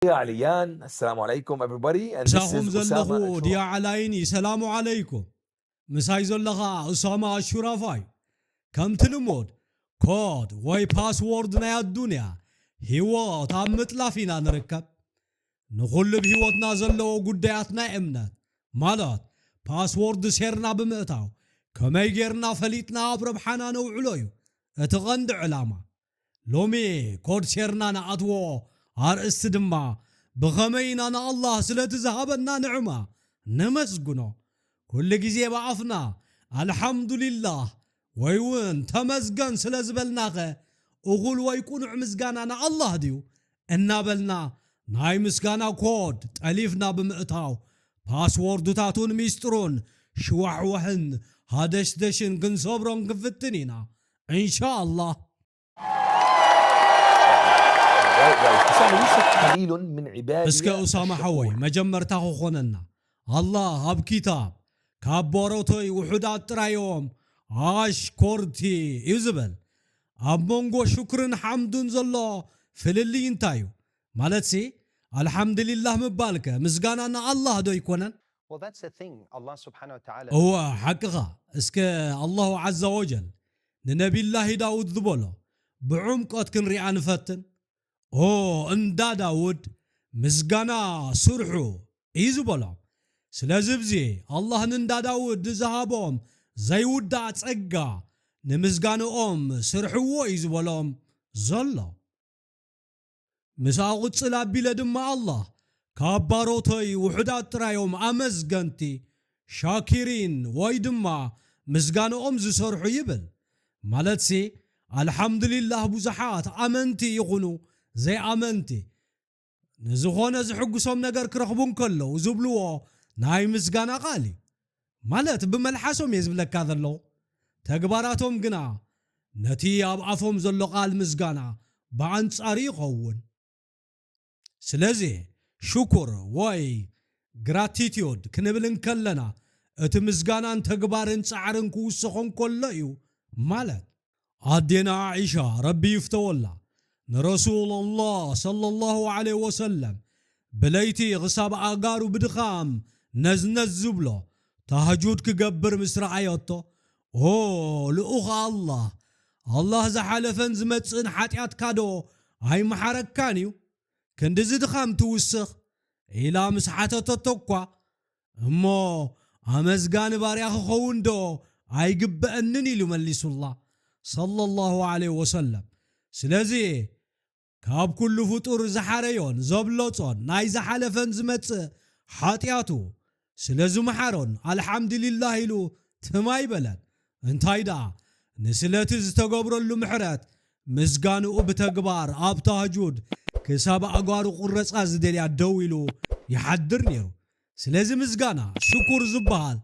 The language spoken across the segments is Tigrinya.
Diya Aliyan, Assalamu alaikum everybody, and this ምሳኹም is ዘለኹ Usama Ashura. ድያ ዓላይን እዩ። ሰላሙ ዓለይኩም። ምሳይ ዘለኻ ኡሳማ ኣሹራፋ እዩ። ከምቲ ልሙድ ኮድ ወይ ፓስዎርድ ናይ ኣዱንያ ህይወት ኣብ ምጥላፍ ኢና ንርከብ። ንኹሉ ብ ህይወትና ዘለዎ ጉዳያት ናይ እምነት ማለት ፓስዎርድ ሴርና ብምእታው ከመይ ጌርና ፈሊጥና ኣብ ረብሓና ነውዕሎ እዩ እቲ ቐንዲ ዕላማ። ሎሚ ኮድ ሴርና ንኣትዎ ኣርእስቲ ድማ ብኸመይ ኢና ንኣላህ ስለቲ ዝሃበና ንዕማ ነመስግኖ። ኩሉ ግዜ ብኣፍና ኣልሓምዱሊላህ ወይ እውን ተመስገን ስለ ዝበልናኸ እኹል ወይ ቁኑዕ ምስጋና ንኣላህ ድዩ? እናበልና ናይ ምስጋና ኮድ ጠሊፍና ብምእታው ፓስዎርድታቱን ሚስጥሩን ሽዋሕዋሕን ሃደሽደሽን ክንሰብሮን ክንፍትን ኢና። እንሻኣላህ። Right, right. Usama, Yusuf qalilun min ibadi እስከ ኡሳማ ሓወይ መጀመርታ ክኾነና ኣላህ ኣብ ኪታብ ካብ ባሮቶይ ውሑዳት ጥራዮም ኣሽኮርቲ እዩ ዝብል። ኣብ መንጎ ሽክርን ሓምዱን ዘሎ ፍልልይ እንታይ እዩ? ማለትሲ ኣልሓምዱሊላህ ምባልከ ምስጋና ንኣላህ ዶ ኣይኮነን? Well, that's the thing. Allah subhanahu wa ta'ala. እወ ሓቅኻ። እስከ ኣላሁ ዓዘ ወጀል ንነቢላሂ ዳውድ ዝበሎ ብዕምቆት ክንሪኣ ንፈትን። ኦ እንዳ ዳውድ ምስጋና ስርሑ እዩ ዝበሎም። ስለዚ ብዚ ኣላህ ንእንዳ ዳውድ ዝሃቦም ዘይውዳእ ጸጋ ንምስጋንኦም ስርሕዎ እዩ ዝበሎም ዘሎ። ምስ ኣቕጽል ኣቢለ ድማ ኣላህ ካብ ባሮተይ ውሑዳት ጥራዮም ኣመስገንቲ ሻኪሪን ወይ ድማ ምስጋንኦም ዝሰርሑ ይብል። ማለትሲ ኣልሓምዱሊላህ ብዙሓት ኣመንቲ ይኹኑ ዘይኣመንቲ ንዝኾነ ዝሕጉሶም ነገር ክረኽቡ እንከለዉ ዝብልዎ ናይ ምስጋና ቃል እዩ። ማለት ብመልሓሶም እየ ዝብለካ ዘለኹ። ተግባራቶም ግና ነቲ ኣብ ኣፎም ዘሎ ቃል ምስጋና ብኣንጻሩ ይኸውን። ስለዚ ሽኩር ወይ ግራቲቲዩድ ክንብል እንከለና እቲ ምስጋናን ተግባርን ጻዕርን ክውስኾ እንከሎ እዩ ማለት። ኣዴና ዓኢሻ ረቢ ይፍተወላ ንረሱል ኣላህ ሰለላሁ ዐለይሂ ወሰለም ብለይቲ ክሳብ ኣእጋሩ ብድኻም ነዝነዝ ዝብሎ ታህጁድ ክገብር ምስ ረኣየቶ፣ ኦ ልኡኽ ኣላህ፣ ኣላህ ዝሓለፈን ዝመጽእን ሓጢኣትካ ዶ ኣይመሓረካን እዩ? ክንድዚ ድኻም ትውስኽ? ኢላ ምስ ሓተተቶ እኳ፣ እሞ ኣመስጋኒ ባርያ ክኸውን ዶ ኣይግበአንን ኢሉ መሊሱላ ሰለላሁ ዐለይሂ ወሰለም። ስለዚ ካብ ኩሉ ፍጡር ዝሓረዮን ዘብለጾን ናይ ዝሓለፈን ዝመጽእ ሓጢኣቱ ስለ ዝመሓሮን ኣልሓምዱሊላህ ኢሉ ትም ኣይበለን። እንታይ ደኣ ንስለቲ ዝተገብረሉ ምሕረት ምስጋንኡ ብተግባር ኣብ ታህጁድ ክሳብ ኣእጋሩ ቁረጻ ዝደልያ ደው ኢሉ ይሓድር ነይሩ። ስለዚ ምስጋና ሽኩር ዝበሃል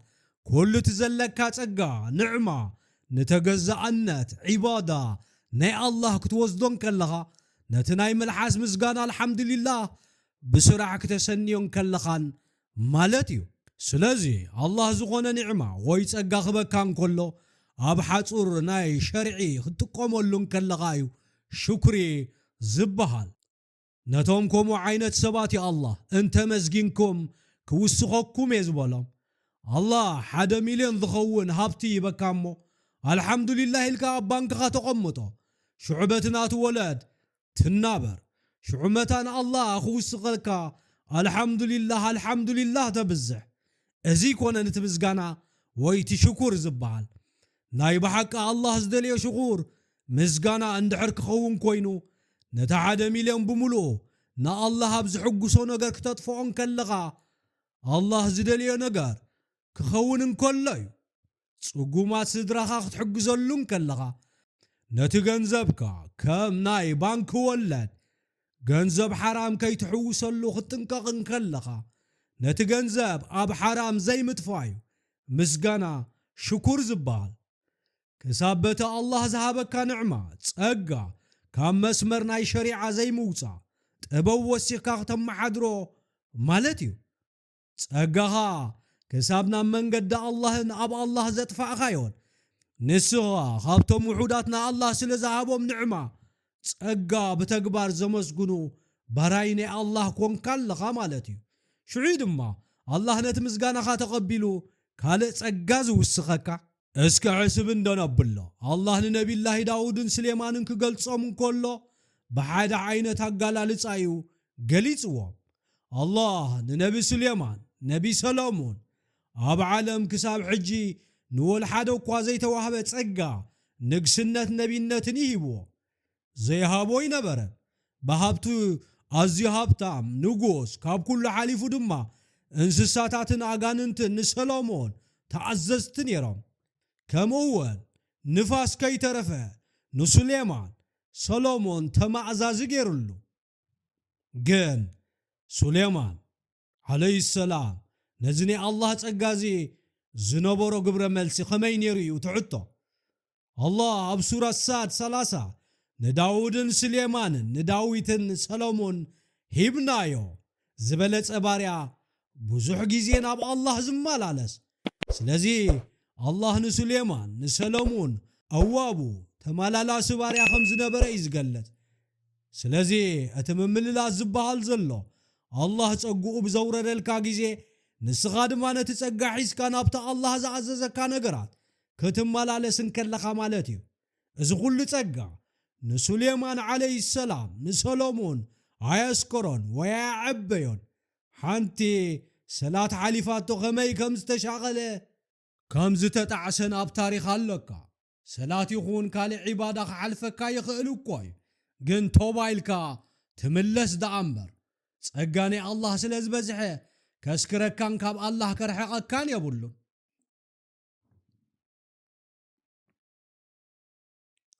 ኩሉ እቲ ዘለካ ጸጋ ንዕማ ንተገዛእነት ዒባዳ ናይ ኣላህ ክትወስዶ እንከለኻ ነቲ ናይ መልሓስ ምስጋና ኣልሓምዱሊላህ ብስራሕ ክተሰንዮ እንከለኻን ማለት እዩ። ስለዚ ኣላህ ዝኾነ ኒዕማ ወይ ጸጋ ክበካ እንከሎ ኣብ ሓጹር ናይ ሸርዒ ክትጥቀመሉ እንከለኻ እዩ ሽኩሪ ዝበሃል። ነቶም ከምኡ ዓይነት ሰባት እዩ ኣላህ እንተ መስጊንኩም ክውስኸኩም እየ ዝበሎም። ኣላህ ሓደ ሚልዮን ዝኸውን ሃብቲ ይበካ እሞ ኣልሓምዱሊላህ ኢልካ ኣብ ባንክኻ ተቐምጦ። ሽዑ በቲ ናቱ ወለድ ትናበር። ሽዑ መታን ኣላህ ክውስኸልካ ኣልሓምዱሊላህ ኣልሓምዱሊላህ ተብዝሕ። እዚ ይኮነን እቲ ምስጋና ወይ እቲ ሽኩር ዝበሃል። ናይ ብሓቂ ኣላህ ዝደልዮ ሽኩር ምስጋና እንድሕር ክኸውን ኮይኑ ነቲ ሓደ ሚልዮን ብምሉኡ ንኣላህ ኣብ ዝሕጉሶ ነገር ክተጥፍኦ እንከለኻ ኣላህ ዝደልዮ ነገር ክኸውን እንከሎ እዩ። ጽጉማት ስድራኻ ክትሕግዘሉ እንከለኻ ነቲ ገንዘብካ ከም ናይ ባንክ ወለድ ገንዘብ ሓራም ከይትሕውሰሉ ክትጥንቀቕ እንከለኻ ነቲ ገንዘብ ኣብ ሓራም ዘይምጥፋእ እዩ ምስጋና ሽኩር ዝበሃል። ክሳብ በቲ ኣላህ ዝሃበካ ንዕማ ጸጋ ካብ መስመር ናይ ሸሪዓ ዘይምውጻእ ጥበብ ወሲኽካ ክተመሓድሮ ማለት እዩ። ጸጋኻ ክሳብ ናብ መንገዲ ኣላህን ኣብ ኣላህ ዘጥፋእካዮን ንስኻ ካብቶም ውሑዳት ንኣላህ ስለ ዝሃቦም ንዕማ ጸጋ ብተግባር ዘመስግኑ ባራይ ናይ ኣላህ ኮንካ ኣለኻ ማለት እዩ። ሽዑ ድማ ኣላህ ነቲ ምስጋናኻ ተቐቢሉ ካልእ ጸጋ ዝውስኸካ። እስከ ሕስብ እንዶ ነብሎ፣ ኣላህ ንነቢላሂ ዳውድን ስሌማንን ክገልጾም እንከሎ ብሓደ ዓይነት ኣጋላልጻ እዩ ገሊጽዎም። ኣላህ ንነቢ ስሌማን፣ ነቢ ሰሎሞን ኣብ ዓለም ክሳብ ሕጂ ንወልሓደ እኳ ዘይተዋህበ ጸጋ፣ ንግስነት፣ ነቢነትን ይሂብዎ። ዘይሃቦ ኣይነበረን። ብሃብቱ ኣዝዩ ሃብታም ንጉስ፣ ካብ ኩሉ ሓሊፉ ድማ እንስሳታትን ኣጋንንትን ንሰሎሞን ተኣዘዝቲ ነይሮም። ከምኡ እውን ንፋስ ከይተረፈ ንሱሌማን ሰሎሞን ተማእዛዚ ገይሩሉ። ግን ሱሌማን ዓለይሂ ሰላም ነዚ ናይ ኣላህ ጸጋ እዚ ዝነበሮ ግብረ መልሲ ከመይ ነይሩ እዩ እቲ ሕቶ። ኣላህ ኣብ ሱራ ሳድ ሰላሳ ንዳውድን ስሌማንን ንዳዊትን ሰሎሞን ሂብናዮ። ዝበለጸ ባርያ ብዙሕ ግዜ ናብ ኣላህ ዝመላለስ። ስለዚ ኣላህ ንሱሌማን ንሰሎሞን ኣዋቡ ተመላላሲ ባርያ ከም ዝነበረ እዩ ዝገልጽ። ስለዚ እቲ ምምልላስ ዝበሃል ዘሎ ኣላህ ጸግኡ ብዘውረደልካ ግዜ ንስኻ ድማ ነቲ ጸጋ ሒዝካ ናብቲ ኣላህ ዝኣዘዘካ ነገራት ክትመላለስ እንከለኻ ማለት እዩ። እዚ ኩሉ ጸጋ ንሱሌማን ዓለይሂ ሰላም ንሰሎሞን ኣየስከሮን ወይ ኣየዐበዮን። ሓንቲ ሰላት ሓሊፋቶ ከመይ ከም ዝተሻቐለ ከም ዝተጣዕሰን ኣብ ታሪኽ ኣለካ። ሰላት ይኹን ካልእ ዒባዳ ክሓልፈካ ይኽእል እኮ እዩ፣ ግን ቶባ ኢልካ ትምለስ ደኣ እምበር። ጸጋ ናይ ኣላህ ስለ ዝበዝሐ ከስክረካን ካብ ኣላህ ከርሕቐካን የብሉን።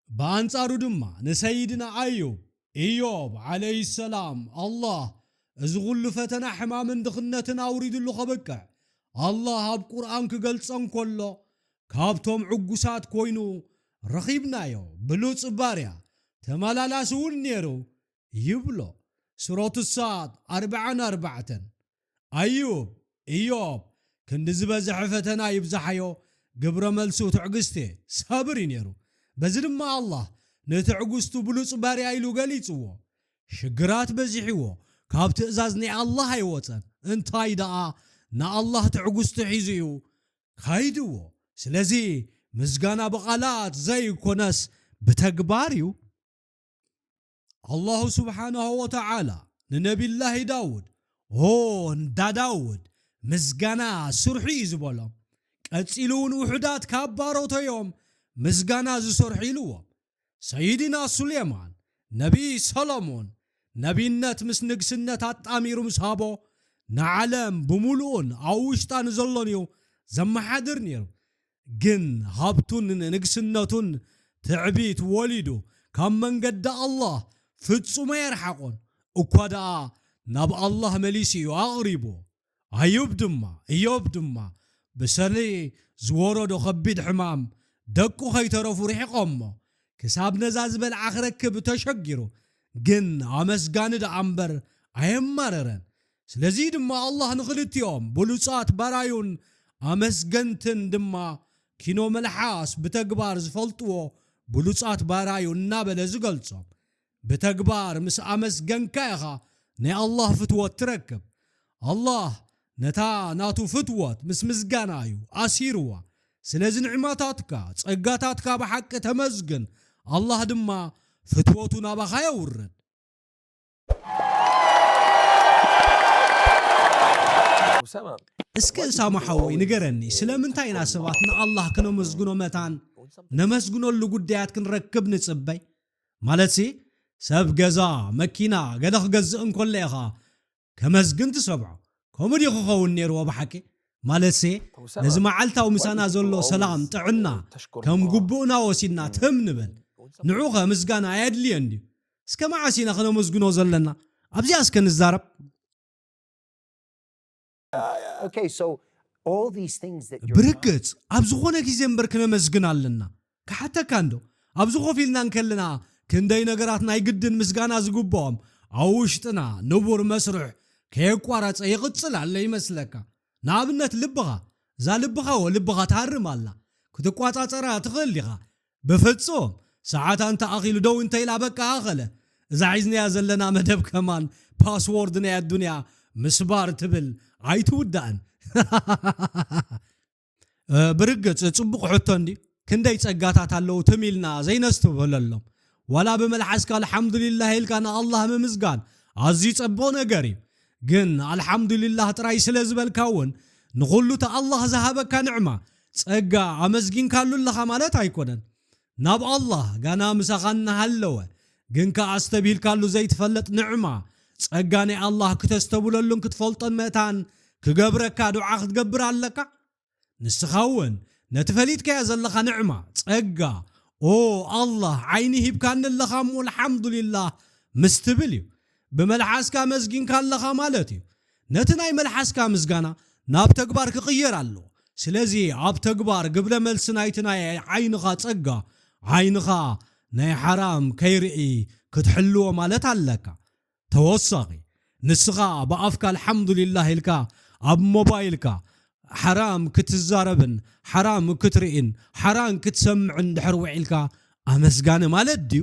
ብኣንጻሩ ድማ ንሰይድና ኣዩብ፣ ኢዮብ ዓለይሂ ሰላም፣ ኣላህ እዚ ኩሉ ፈተና፣ ሕማምን ድኽነትን ኣውሪድሉ ከብቅዕ፣ ኣላህ ኣብ ቁርኣን ክገልጾ እንከሎ፣ ካብቶም ዕጉሳት ኮይኑ ረኺብናዮ። ብሉጽ ባርያ፣ ተመላላሲ እውን ነይሩ ይብሎ። ሱረቱ ሳድ ኣርብዓን ኣርባዕተን። ኣዩብ፣ ኢዮብ፣ ክንዲ ዝበዝሐ ፈተና ይብዝሓዮ፣ ግብረ መልሱ ትዕግስቲ፣ ሰብር፣ እዩ ነይሩ። በዚ ድማ ኣላህ ንትዕግስቱ ብሉጽ ባርያ ኢሉ ገሊጽዎ። ሽግራት በዚሕዎ፣ ካብ ትእዛዝ ናይ ኣላህ ኣይወጸን። እንታይ ደኣ ንኣላህ ትዕግስቱ ሒዙ እዩ ካይድዎ። ስለዚ ምስጋና ብቓላት ዘይኮነስ ብተግባር እዩ። ኣላሁ ስብሓናሁ ወተዓላ ንነቢላሂ ዳውድ፣ "ኦ እንዳ ዳውድ፣ ምስጋና ስርሑ" እዩ ዝበሎም። ቀጺሉ እውን ውሑዳት ካብ ባሮተዮም ምስጋና ዝሰርሑ ኢልዎም። ሰይድና ሱሌማን፣ ነቢ ሰሎሞን፣ ነቢነት ምስ ንግስነት ኣጣሚሩ ምስ ሃቦ፣ ንዓለም ብምሉኡን ኣብ ውሽጣ ንዘሎን እዩ ዘመሓድር ነይሩ። ግን ሃብቱን ንግስነቱን ትዕቢት ወሊዱ ካብ መንገዲ ኣላህ ፍጹም ኣየርሓቖን። እኳ ደኣ ናብ ኣላህ መሊሱ እዩ ኣቕሪቡ። ኣዩብ ድማ፣ እዮብ ድማ ብሰሪ ዝወረዶ ከቢድ ሕማም ደቁ ከይተረፉ ርሒቖሞ። ክሳብ ነዛ ዝበልዓ ክረክብ ተሸጊሩ። ግን ኣመስጋኒ ደኣ እምበር ኣየማረረን። ስለዚ ድማ ኣላህ ንኽልቲኦም ብሉጻት ባራዩን ኣመስገንትን ድማ ኪኖ መልሓስ ብተግባር ዝፈልጥዎ ብሉጻት ባራዩ እናበለ ዝገልጾም። ብተግባር ምስ ኣመስገንካ ኢኻ ናይ ኣላህ ፍትወት ትረክብ። ኣላህ ነታ ናቱ ፍትወት ምስ ምስጋና እዩ ኣሲርዋ። ስለዚ ንዕማታትካ፣ ጸጋታትካ ብሓቂ ተመስግን፣ ኣላህ ድማ ፍትወቱ ናባኻ የውርድ። እስከ እሳሙ ሓወይ ንገረኒ፣ ስለምንታይ ኢና ሰባት ንኣላህ ክነመስግኖ መታን ነመስግነሉ ጉዳያት ክንረክብ ንጽበይ? ማለትሲ፣ ሰብ ገዛ፣ መኪና፣ ገለ ክገዝእ እንከሎ ኢኻ ከመስግን ትሰምዖ። ከምኡ ድዩ ክኸውን ነይርዎ ብሓቂ? ማለትሲ፣ ነዚ መዓልታዊ ምሳና ዘሎ ሰላም፣ ጥዕና፣ ከም ግቡእና ወሲድና ትም ንብል። ንዑኸ ምስጋና ኣየድልዮን ድዩ? እስከ መዓስ ኢና ክነመስግኖ ዘለና? ኣብዚኣ እስከ ንዛረብ። Okay, so all these things that your ብርግጽ ኣብ ዝኾነ ግዜ እምበር ክነመስግን ኣለና። ክሓተካ እንዶ፣ ኣብዚ ኮፍ ኢልና እንከለና ክንደይ ነገራት ናይ ግድን ምስጋና ዝግብኦም ኣብ ውሽጥና ንቡር መስርሕ ከየቋረጸ ይቕጽል ኣሎ ይመስለካ። ንኣብነት ልብኻ፣ እዛ ልብኻ ወ ልብኻ ትሃርም ኣላ። ክትቋጻጸራ ትኽእል ዲኻ? ብፍጹም። ሰዓት ኣንተ ኣኺሉ ደው እንተ ኢላ በቃ ኣኸለ። እዛ ሒዝናያ ዘለና መደብ ከማን ፓስዎርድ ናይ ኣዱንያ ምስባር ትብል ኣይትውዳእን። እ፣ ብርግጽ ጽቡቕ ሕቶ እንዲ። ክንደይ ጸጋታት ኣለዉ ትም ኢልና ዘይነስትብህለሎም። ዋላ ብመልሓስካ ኣልሓምዱሊላህ ኢልካ ንኣላህ ምምዝጋን ኣዝዩ ጸቡቕ ነገር እዩ። ግን ኣልሓምዱሊላህ ጥራይ ስለ ዝበልካ እውን ንኹሉ እቲ ኣላህ ዝሃበካ ንዕማ፣ ጸጋ ኣመስጊንካሉ ኣለኻ ማለት ኣይኮነን። ናብ ኣላህ ጋና ምሳኻ እናሃለወ ግን ከኣ ኣስተብሂልካሉ ዘይትፈልጥ ንዕማ፣ ጸጋ ናይ ኣላህ ክተስተብለሉን ክትፈልጦን ምእታን ክገብረካ ዱዓ ክትገብር ኣለካ። ንስኻ እውን ነቲ ፈሊጥካዮ ዘለኻ ንዕማ፣ ጸጋ፣ "ኦ ኣላህ፣ ዓይኒ ሂብካኒ ኣለኻ እሞ ኣልሓምዱሊላህ" ምስ ትብል እዩ። ብመልሓስካ ኣመስጊንካ ኣለኻ ማለት እዩ። ነቲ ናይ መልሓስካ ምስጋና ናብ ተግባር ክቕየር ኣለዎ። ስለዚ ኣብ ተግባር ግብረ መልሲ ናይቲ ናይ ዓይንኻ ጸጋ፣ ዓይንኻ ናይ ሓራም ከይርኢ ክትሕልዎ ማለት ኣለካ። ተወሳኺ፣ ንስኻ ብኣፍካ ኣልሓምዱሊላህ ኢልካ ኣብ ሞባይልካ ሓራም ክትዛረብን ሓራም ክትርኢን ሓራም ክትሰምዕን ድሕር ውዒልካ ኣመስጋኒ ማለት ድዩ?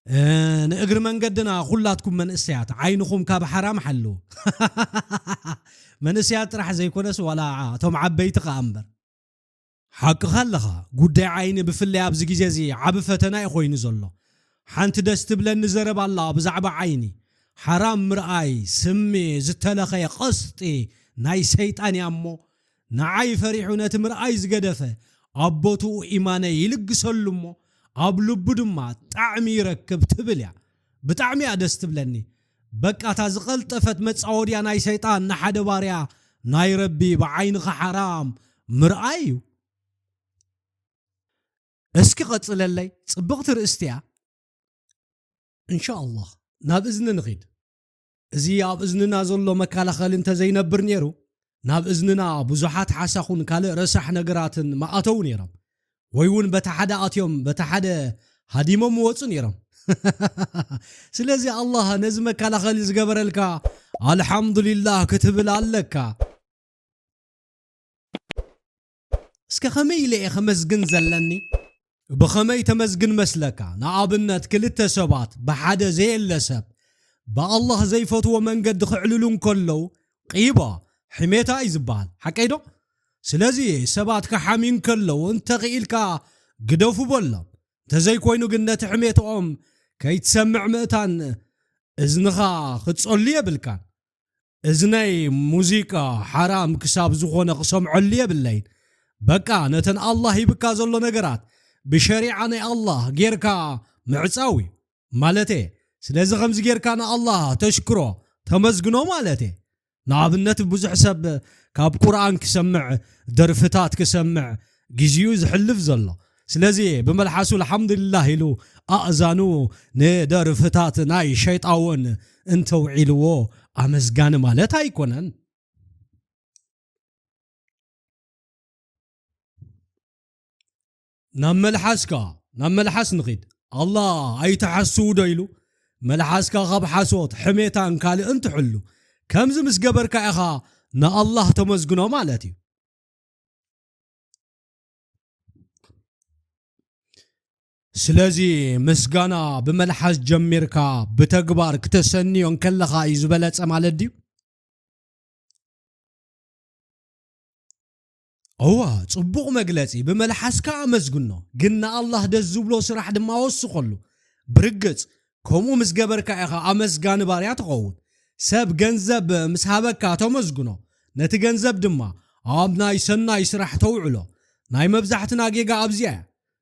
እ፣ ንእግሪ መንገድና ኩላትኩም መንእሰያት ዓይንኹም ካብ ሓራም ሓልዉ። መንእሰያት ጥራሕ ዘይኮነስ ዋላ እቶም ዓበይቲ ከኣ እምበር። ሓቅኻ ኣለኻ። ጉዳይ ዓይኒ ብፍላይ ኣብዚ ግዜ እዚ ዓቢ ፈተና እዩ ኮይኑ ዘሎ። ሓንቲ ደስ ትብለኒ ዘረባ ኣላ ብዛዕባ ዓይኒ። ሓራም ምርኣይ ስሚ ዝተለኸየ ቀስጢ ናይ ሰይጣን እያ እሞ፣ ንዓይ ፈሪሑ ነቲ ምርኣይ ዝገደፈ ኣብ ቦትኡ ኢማነይ ይልግሰሉ እሞ፣ ኣብ ልቡ ድማ ጣዕሚ ይረክብ ትብል እያ። ብጣዕሚ እያ ደስ ትብለኒ። በቃ እታ ዝቐልጠፈት መጻወድያ ናይ ሰይጣን ንሓደ ባርያ ናይ ረቢ ብዓይንኻ ሓራም ምርኣይ እዩ። እስኪ ቀጽለለይ፣ ጽብቕቲ ርእስቲ እያ። እንሻኣላህ፣ ናብ እዝኒ ንኺድ። እዚ ኣብ እዝንና ዘሎ መከላኸሊ እንተዘይነብር ነይሩ፣ ናብ እዝንና ብዙሓት ሓሳኹን ካልእ ረሳሕ ነገራትን ምኣተው ነይሮም። ወይ እውን በቲ ሓደ ኣትዮም፣ በቲ ሓደ ሃዲሞም ምወጹ ነይሮም። ስለዚ ኣላህ ነዚ መከላኸሊ ዝገበረልካ ኣልሓምዱሊላህ ክትብል ኣለካ። እስከ ከመይ ኢለ እየ ከመስግን ዘለኒ? ብኸመይ ተመስግን መስለካ? ንኣብነት ክልተ ሰባት ብሓደ ዘየለ ሰብ ብኣላህ ዘይፈትዎ መንገዲ ክዕልሉ እንከለዉ ቂባ፣ ሕሜታ እዩ ዝበሃል። ሓቀይ ዶ? ስለዚ ሰባት ክሓምዩ እንከለዉ እንተኽኢልካ ግደፉ በሎም። እንተዘይኮይኑ ግን ነቲ ሕሜትኦም ከይትሰምዕ ምእታን እዝንኻ ክትጸሉ የብልካን። እዝነይ ሙዚቃ ሓራም ክሳብ ዝኾነ ክሰምዐሉ የብለይን። በቃ ነተን ኣላህ ሂብካ ዘሎ ነገራት ብሸሪዓ ናይ ኣላህ ጌርካ ምዕጻው እዩ ማለተ። ስለዚ ከምዚ ጌርካ ንኣላህ ተሽክሮ፣ ተመስግኖ ማለተ። ንኣብነት ብዙሕ ሰብ ካብ ቁርኣን ክሰምዕ፣ ደርፍታት ክሰምዕ ግዜኡ ዝሕልፍ ዘሎ። ስለዚ ብመልሓሱ ኣልሓምዱሊላህ ኢሉ ኣእዛኑ ንደርፍታት ናይ ሸይጣውን እንተውዒልዎ ኣመስጋኒ ማለት ኣይኮነን። ናብ መልሓስካ፣ ናብ መልሓስ ንኺድ። ኣላ ኣይትሓስው ዶ ኢሉ? መልሓስካ ካብ ሓሶት፣ ሕሜታን ካልእን ትሕሉ። ከምዚ ምስ ገበርካ ኢኻ ንኣላህ ተመስግኖ ማለት እዩ። ስለዚ ምስጋና ብመልሓስ ጀሚርካ ብተግባር ክተሰንዮ እንከለኻ እዩ ዝበለጸ ማለት ድዩ? እዋ፣ ጽቡቕ መግለጺ። ብመልሓስካ ኣመስግኖ፣ ግን ንኣላህ ደስ ዝብሎ ስራሕ ድማ ወስኸሉ። ብርግጽ፣ ከምኡ ምስ ገበርካ ኢኻ ኣመስጋኒ ባርያ ትኸውን። ሰብ ገንዘብ ምስ ሃበካ ተመስግኖ፣ ነቲ ገንዘብ ድማ ኣብ ናይ ሰናይ ስራሕ ተውዕሎ። ናይ መብዛሕትና ጌጋ ኣብዚኣ እያ።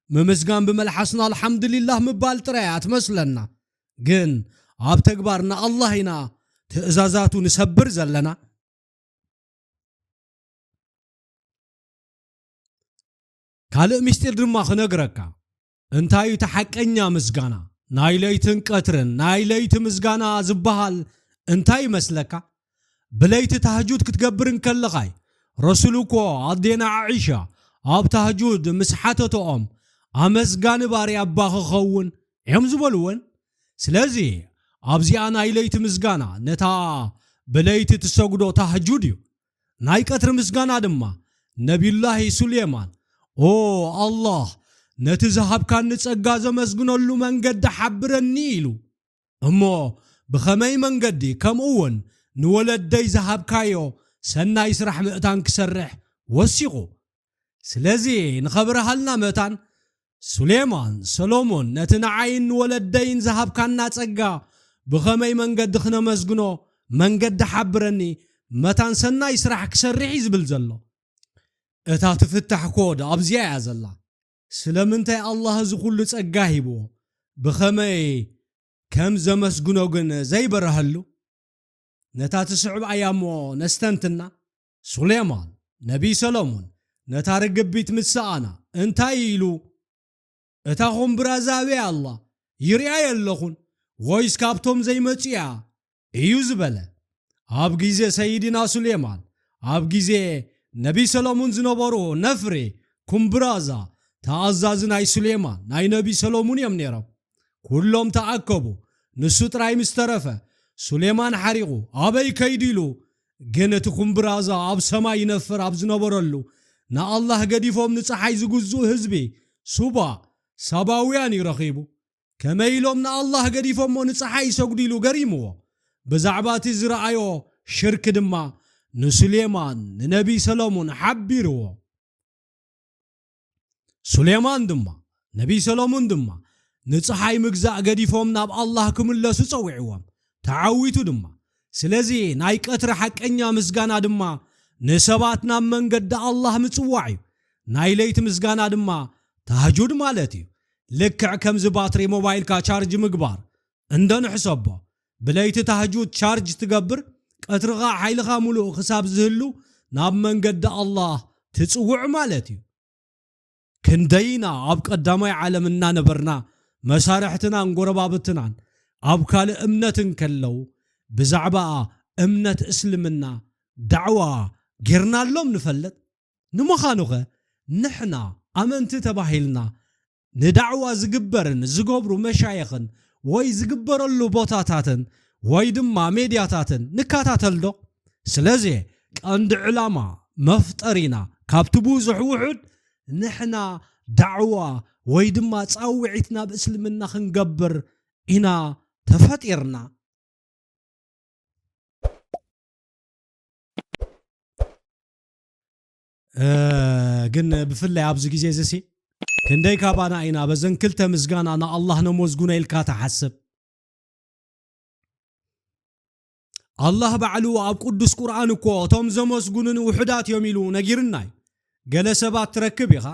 ምምስጋን ብመልሓስና ኣልሓምዱሊላህ ምባል ጥራይ እያ ትመስለና። ግን ኣብ ተግባር ንኣላህ ኢና ትእዛዛቱ ንሰብር ዘለና። ካልእ ምስጢር ድማ ክነግረካ። እንታይ እዩ እቲ ሓቀኛ ምስጋና? ናይ ለይትን ቀትርን፣ ናይ ለይቲ ምስጋና ዝበሃል እንታይ ይመስለካ? ብለይቲ ታህጁድ ክትገብር እንከለኻይ፣ ረሱል እኮ ኣዴና ዓኢሻ ኣብ ታህጁድ ምስ ሓተተኦም፣ "ኣመስጋኒ ባርያ እባ ክኸውን?" እዮም ዝበልወን። ስለዚ ኣብዚኣ ናይ ለይቲ ምስጋና ነታ ብለይቲ ትሰግዶ ታህጁድ እዩ። ናይ ቀትሪ ምስጋና ድማ ነቢዩላሂ ሱሌማን፣ "ኦ ኣላህ፣ ነቲ ዝሃብካኒ ጸጋ ዘመስግነሉ መንገዲ ሓብረኒ" ኢሉ። እሞ ብኸመይ መንገዲ፣ ከምኡ እውን ንወለደይ ዝሃብካዮ ሰናይ ስራሕ ምእታን ክሰርሕ ወሲኹ። ስለዚ ንኸብርሃልና መታን፣ ሱሌማን፣ ሰሎሞን፣ ነቲ ንዓይን ንወለደይን ዝሃብካና ጸጋ ብኸመይ መንገዲ ክነመስግኖ መንገዲ ሓብረኒ፣ መታን ሰናይ ስራሕ ክሰርሕ እዩ ዝብል ዘሎ። እታ ትፍታሕ ኮድ ኣብዚኣ እያ ዘላ። ስለምንታይ ኣላህ እዚ ኩሉ ጸጋ ሂብዎ፣ ብኸመይ ከም ዘመስግኖ ግን ዘይበረሀሉ? ነታ ትስዕብ ኣያ እሞ ነስተንትና። ሱሌማን፣ ነቢይ ሰሎሞን፣ ነታ ርግቢት ምስ ሰኣና እንታይ ኢሉ? እታ ኹምብራዛ ኣበይ ኣላ? ይሪኣ የለኹን፣ ወይስ ካብቶም ዘይመጹ እያ? እዩ ዝበለ። ኣብ ግዜ ሰይድና ሱሌማን፣ ኣብ ግዜ ነቢ ሰሎሙን ዝነበሩ ነፍሪ፣ ኩምብራዛ፣ ተኣዛዚ ናይ ሱሌማን፣ ናይ ነቢ ሰሎሙን እዮም ነይሮም። ኩሎም ተኣከቡ። ንሱ ጥራይ ምስ ተረፈ፣ ሱሌማን ሓሪቑ፣ ኣበይ ከይዱ ኢሉ። ግን እቲ ኩምብራዛ ኣብ ሰማይ ይነፍር ኣብ ዝነበረሉ፣ ንኣላህ ገዲፎም ንጸሓይ ዝግዝኡ ህዝቢ፣ ሱባ፣ ሳባውያን እዩ ረኺቡ። ከመይ ኢሎም ንኣላህ ገዲፎሞ ንጸሓይ ይሰግዱ ኢሉ ገሪምዎ። ብዛዕባ እቲ ዝረኣዮ ሽርክ ድማ ንሱሌማን ንነቢ ሰሎሙን ሓቢርዎ። ሱሌማን ድማ፣ ነቢ ሰሎሙን ድማ፣ ንጸሓይ ምግዛእ ገዲፎም ናብ ኣላህ ክምለሱ ጸዊዕዎም። ተዓዊቱ ድማ። ስለዚ ናይ ቀትሪ ሓቀኛ ምስጋና ድማ ንሰባት ናብ መንገዲ ኣላህ ምጽዋዕ እዩ። ናይ ለይቲ ምስጋና ድማ ተህጁድ ማለት እዩ። ልክዕ ከምዚ ባትሪ ሞባይልካ ቻርጅ ምግባር እንዶ ንሕሰቦ። ብለይቲ ተህጁድ ቻርጅ ትገብር፣ ቀትርኻ ሓይልኻ ሙሉእ ክሳብ ዝህሉ ናብ መንገዲ ኣላህ ትጽውዕ ማለት እዩ። ክንደይና ኣብ ቀዳማይ ዓለም እናነበርና መሳርሕትናን ጎረባብትናን ኣብ ካልእ እምነት እንከለዉ ብዛዕባ እምነት እስልምና ዳዕዋ ጌርናሎም ንፈልጥ? ንምዃኑኸ ንሕና ኣመንቲ ተባሂልና ንዳዕዋ ዝግበርን ዝገብሩ መሻየኽን ወይ ዝግበረሉ ቦታታትን ወይ ድማ ሜድያታትን ንከታተል ዶ? ስለዚ ቀንዲ ዕላማ መፍጠሪና ካብቲ ብዙሕ ውሑድ ንሕና ዳዕዋ ወይ ድማ ጻውዒት ናብ እስልምና ክንገብር ኢና ተፈጢርና። እ፣ ግን ብፍላይ ኣብዚ ግዜ እዚ ሲ ክንደይ ካባና ኢና በዘን ክልተ ምስጋና ንኣላህ ነመስግኖ ኢልካ ትሓስብ? ኣላህ ባዕሉ ኣብ ቅዱስ ቁርኣን እኮ እቶም ዘመስግኑኒ ውሑዳት እዮም ኢሉ ነጊርና እዩ። ገለ ሰባት ትረክብ ኢኻ፣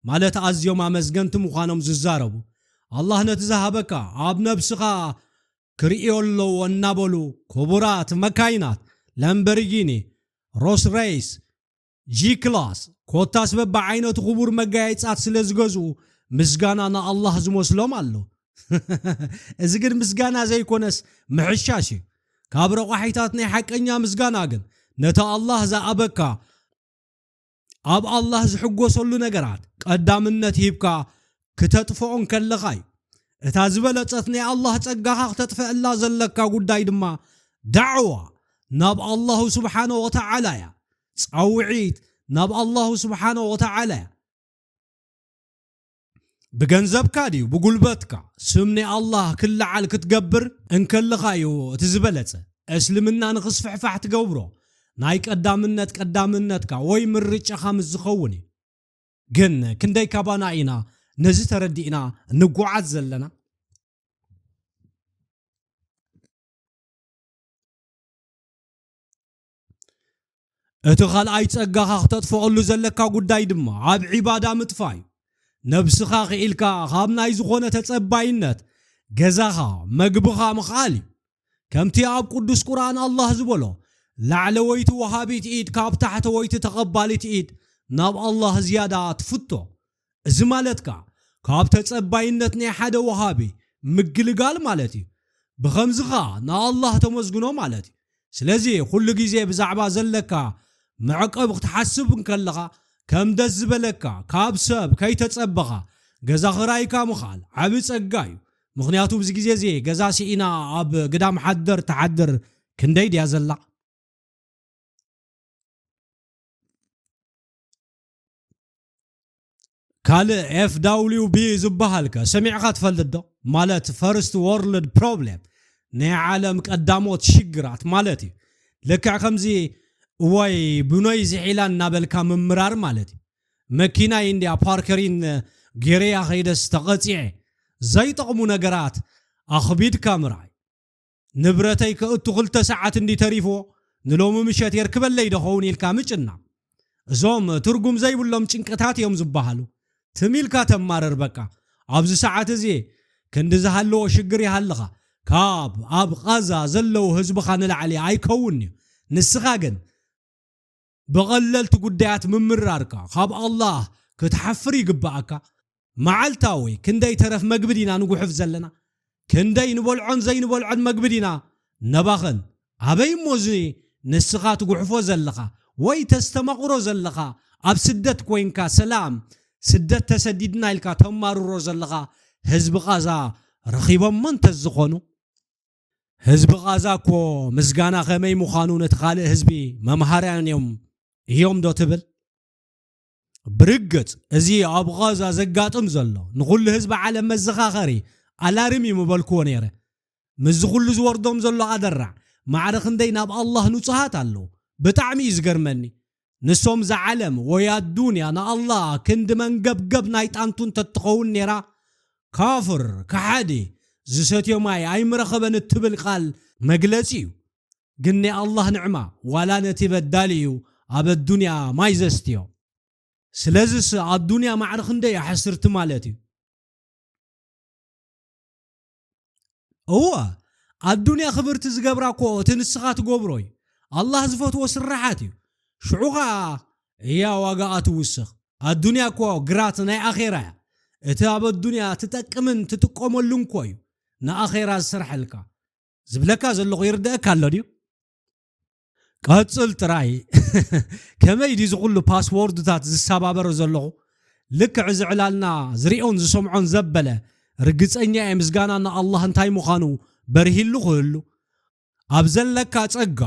ማለት ኣዝዮም ኣመስገንቲ ምዃኖም ዝዛረቡ። ኣላህ ነቲ ዝሃበካ ኣብ ነብስኻ ክርእዮ ኣለዎ እናበሉ ክቡራት መካይናት፣ ላምበርጊኒ፣ ሮስ ሬይስ፣ ጂ ክላስ፣ ኮታስ በብዓይነቱ ክቡር መጋየፅታት ስለ ዝገዝኡ ምስጋና ንኣላህ ዝመስሎም ኣሎ። እዚ ግን ምስጋና ዘይኮነስ ምሕሻሽ እዩ። ካብ ረቋሒታት ናይ ሓቀኛ ምስጋና ግን ነቲ ኣላህ ዝኣበካ ኣብ ኣላህ ዝሕጎሰሉ ነገራት ቀዳምነት ሂብካ ክተጥፍኦ እንከለኻ እዩ። እታ ዝበለጸት ናይ ኣላህ ጸጋኻ ክተጥፍአላ ዘለካ ጉዳይ ድማ ዳዕዋ ናብ ኣላሁ ስብሓነ ወተዓላ እያ። ጻውዒት ናብ ኣላሁ ስብሓነ ወተዓላ እያ። ብገንዘብካ ድዩ ብጉልበትካ ስም ናይ ኣላህ ክለዓል ክትገብር እንከለኻ እዩ እቲ ዝበለጸ። እስልምና ንኽስፍሕፋሕ ትገብሮ ናይ ቀዳምነት ቀዳምነትካ ወይ ምርጫኻ ምስ ዝኸውን እዩ። ግን ክንደይ ካባና ኢና ነዚ ተረዲእና እንጓዓዝ ዘለና? እቲ ካልኣይ ጸጋኻ ክተጥፍኣሉ ዘለካ ጉዳይ ድማ ኣብ ዒባዳ ምጥፋእ እዩ። ነብስኻ ክኢልካ ካብ ናይ ዝኾነ ተጸባይነት ገዛኻ፣ መግብኻ ምኽኣል እዩ። ከምቲ ኣብ ቅዱስ ቁርኣን ኣላህ ዝበሎ፣ ላዕለወይቲ ወሃቢት ኢድ ካብ ታሕተወይቲ ተቐባሊት ኢድ ናብ ኣላህ ዝያዳ ትፍቶ። እዚ ማለት ከኣ ካብ ተጸባይነት ናይ ሓደ ወሃቢ ምግልጋል ማለት እዩ። ብኸምዚ ኸኣ ንኣላህ ተመስግኖ ማለት እዩ። ስለዚ ኩሉ ግዜ ብዛዕባ ዘለካ መዕቀብ ክትሓስብ እንከለኻ፣ ከም ደስ ዝበለካ ካብ ሰብ ከይተጸበኻ ገዛ ኽራይካ ምኽኣል ዓቢ ጸጋ እዩ። ምኽንያቱ ኣብዚ ግዜ እዚ ገዛ ስኢና ኣብ ግዳም ሓደር ትሓድር ክንደይ ድያ ዘላ? ካልእ ኤፍ ዳብሊው ቢ ዝበሃል ከ ሰሚዕካ ትፈልጥ ዶ? ማለት ፈርስት ወርልድ ፕሮብሌም፣ ናይ ዓለም ቀዳሞት ሽግራት ማለት እዩ። ልክዕ ከምዚ እዋይ ብኖይ ዝሒላ እናበልካ ምምራር ማለት እዩ። መኪናይ እንድያ ፓርከሪን ጌረያ ኸይደስ ተቐጺዐ ዘይጠቕሙ ነገራት ኣኽቢድካ ምርኣይ። ንብረተይ ከእቱ ክልተ ሰዓት እንዲ ተሪፎ ንሎሚ ምሸት የርክበለይ ደኸውን ኢልካ ምጭና። እዞም ትርጉም ዘይብሎም ጭንቅታት እዮም ዝበሃሉ። ትሚልካ ተማረር በቃ። ኣብዚ ሰዓት እዚ ክንዲ ዝሃለዎ ሽግር ይሃልኻ። ካብ ኣብ ቓዛ ዘለዉ ህዝብኻ ንላዕሊ ኣይከውን እዩ። ንስኻ ግን ብቐለልቲ ጉዳያት ምምራርካ ካብ ኣላህ ክትሓፍር ይግብኣካ። መዓልታዊ ክንደይ ተረፍ መግቢ ዲና ንጉሕፍ ዘለና? ክንደይ ንበልዖን ዘይንበልዖን መግቢ ዲና ነባኽን? ኣበይ እሞ እዚ ንስኻ ትጉሕፎ ዘለኻ ወይ ተስተማቕሮ ዘለኻ ኣብ ስደት ኮይንካ ሰላም ስደት ተሰዲድና ኢልካ ተማርሮ ዘለኻ ህዝቢ ቓዛ ረኺቦሞ እንተዝኾኑ? ህዝቢ ቓዛ እኮ ምስጋና ከመይ ምዃኑ ነቲ ካልእ ህዝቢ መምሃርያን እዮም እዮም ዶ ትብል? ብርግጽ እዚ ኣብ ቓዛ ዘጋጥም ዘሎ ንኹሉ ህዝቢ ዓለም መዘኻኸሪ ኣላርም እዩ ምበልክዎ ነይረ። ምስዚ ኩሉ ዝወርዶም ዘሎ ኣደራዕ ማዕረ ክንደይ ናብ ኣላህ ንጹሃት ኣለዉ። ብጣዕሚ እዩ ዝገርመኒ። ንሶም ዝዓለም ወይ ኣዱንያ ንኣላህ ክንዲ መንገብገብ ናይ ጣንቱ እንተትኸውን ነይራ፣ ካፍር፣ ከሓዲ፣ ዝሰትዮ ማይ ኣይምረኸበን እትብል ቃል መግለጺ እዩ። ግን ናይ ኣላህ ንዕማ ዋላ ነቲ በዳሊ እዩ ኣብ ኣዱንያ ማይ ዘስትዮ። ስለዚስ ኣዱንያ ማዕረ ክንደይ እያ ሕስርቲ ማለት እዩ። እወ ኣዱንያ ክብርቲ ዝገብራ እኮ እቲ ንስኻ ትገብሮ እዩ። ኣላህ ዝፈትዎ ስራሓት እዩ። ሽዑ ኸዓ እያ ዋጋኣ ትውስኽ። ኣዱንያ እኮ ግራት ናይ ኣኼራ እያ። እቲ ኣብ ኣዱንያ ትጠቅምን ትጥቀመሉን እኮ እዩ ንኣኼራ ዝሰርሐልካ። ዝብለካ ዘለኹ ይርደአካ ኣሎ ድዩ? ቀጽል ጥራይ። ከመይ ድዩ እዚ ኩሉ ፓስዎርድታት ዝሰባበረ ዘለኹ? ልክዕ እዚ ዕላልና ዝሪኦን ዝሰምዖን ዘበለ ርግጸኛ እየ ምስጋና ንኣላህ እንታይ ምዃኑ በርሂሉ ክህሉ። ኣብ ዘለካ ጸጋ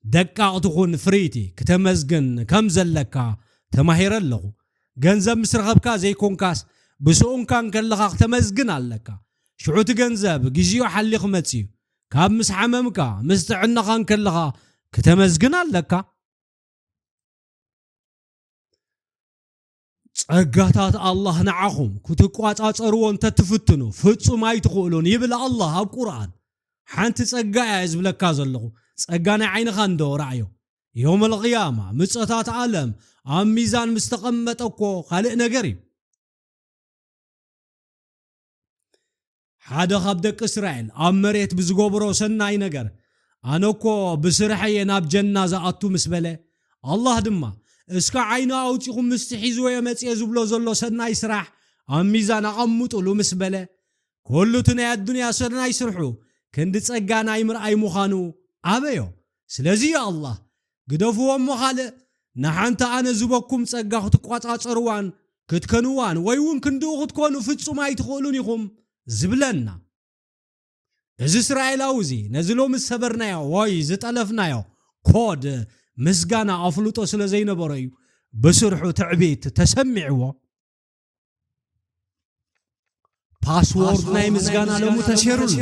ደቃቕ ትኹን ፍርይቲ ክተመስግን ከም ዘለካ ተማሂረ ኣለኹ። ገንዘብ ምስ ረኸብካ ዘይኮንካስ ብስኡንካ እንከለኻ ክተመስግን ኣለካ። ሽዑ እቲ ገንዘብ ግዜኡ ሓሊኹ መጺኡ ካብ ምስ ሓመምካ ምስ ጥዕናኻ እንከለኻ ክተመስግን ኣለካ። ጸጋታት ኣላህ ንዓኹም ክትቋጻጸርዎ እንተትፍትኑ ፍጹም ኣይትኽእሉን ይብል ኣላህ ኣብ ቁርኣን። ሓንቲ ጸጋ እያ ዝብለካ ዘለኹ። ጸጋ ናይ ዓይንኻ እንዶ ረኣዮ። ዮም ኣልቕያማ ምጸታት ዓለም ኣብ ሚዛን ምስ ተቐመጠ እኮ ካልእ ነገር እዩ። ሓደ ካብ ደቂ እስራኤል ኣብ መሬት ብዝገብሮ ሰናይ ነገር ኣነ እኮ ብስርሐየ ናብ ጀና ዝኣቱ ምስ በለ ኣላህ ድማ እስካ ዓይኑ ኣውፂኹም ምስቲ ሒዝወዮ መፅየ ዝብሎ ዘሎ ሰናይ ስራሕ ኣብ ሚዛን ኣቐምጡሉ ምስ በለ ኩሉ እቲ ናይ ኣዱንያ ሰናይ ስርሑ ክንዲ ጸጋ ናይ ምርኣይ ምዃኑ ኣበዮ። ስለዚ ያ ኣላህ ግደፍዎ እሞ ካልእ ንሓንቲ ኣነ ዝበኩም ጸጋ ክትቋጻጸርዋን ክትከንዋን ወይ እውን ክንድኡ ክትኮኑ ፍጹም ኣይትኽእሉን ኢኹም ዝብለና። እዚ እስራኤላዊ እዚ ነዚ ሎሚ ዝሰበርናዮ ወይ ዝጠለፍናዮ ኮድ ምስጋና ኣፍልጦ ስለ ዘይነበሮ እዩ ብስርሑ ትዕቢት ተሰሚዕዎ። ፓስዎርድ ናይ ምስጋና ሎሚ ተሴሩሉ።